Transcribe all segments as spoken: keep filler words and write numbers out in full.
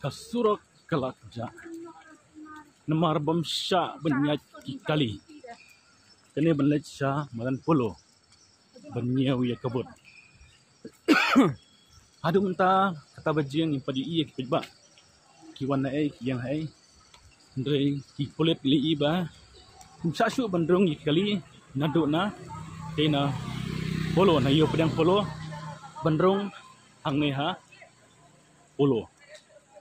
Ka surok ka la kjah namar bym shah ban ïaid ki kali. Kane ban leit sha madan Polo ban ñiew ïa ka vote. Haduh mynta kata ba jing ngim pat ïohi ïa ki paidbah ki wan na ei, ki ïeng ha ei. Hynrei ki pulit lei ba kim shah shuh ban rung ïa ki kali naduh na, tei na Polo, na ïew pdiang Polo, ban rung hangne ha Polo.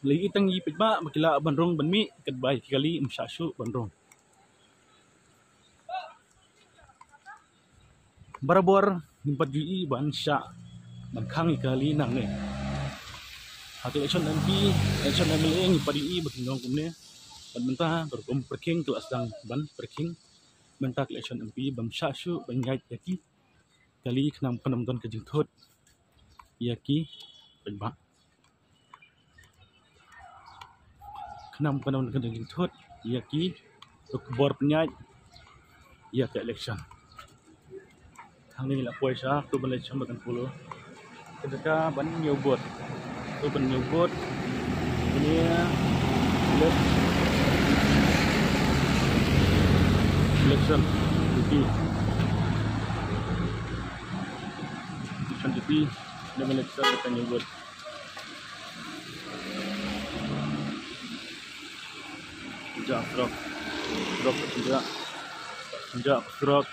Lei tang ïa ki paidbah ba ki lah ban rung ban mih, katba ïa ki kali ym shah shuh ban rung. Barabor ngim pat ïohi ban shah ban khang ïa ki kali nangne. Ha ka election M P, election M L A ngim pat ïohi ba kin long kumne. Bad mynta ka rukom pyrkhing ka la sdang ban pyrkhing. Mynta ka election M P bym shah shuh ban ïaid ïa ki kali khnang ba kan ym don ka jingthut ïa ki paidbah. Khnang ba kan ym don ka jingthut ïa ki, to ka bor pynïaid ïa ka election. Hangne la poi sha, to ban leit sha madan Polo. Ka jaka ban ñiew vote. To ban ñiew vote. Kane election duty. Election duty. Kane ban leit sha, ban ñiew vote. Jaka surok. Surok ka jaka. Jaka surok.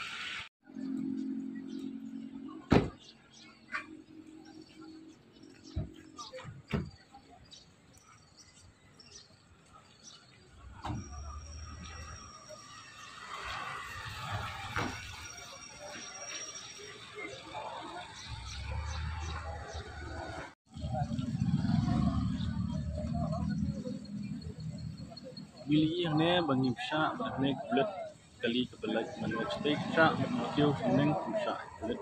Ngi la ïohi hangne ba ngim shah, ba hangne ka pulit kali ka pulit man la shatei shah, man la kiew shaneng kim shah. Pulit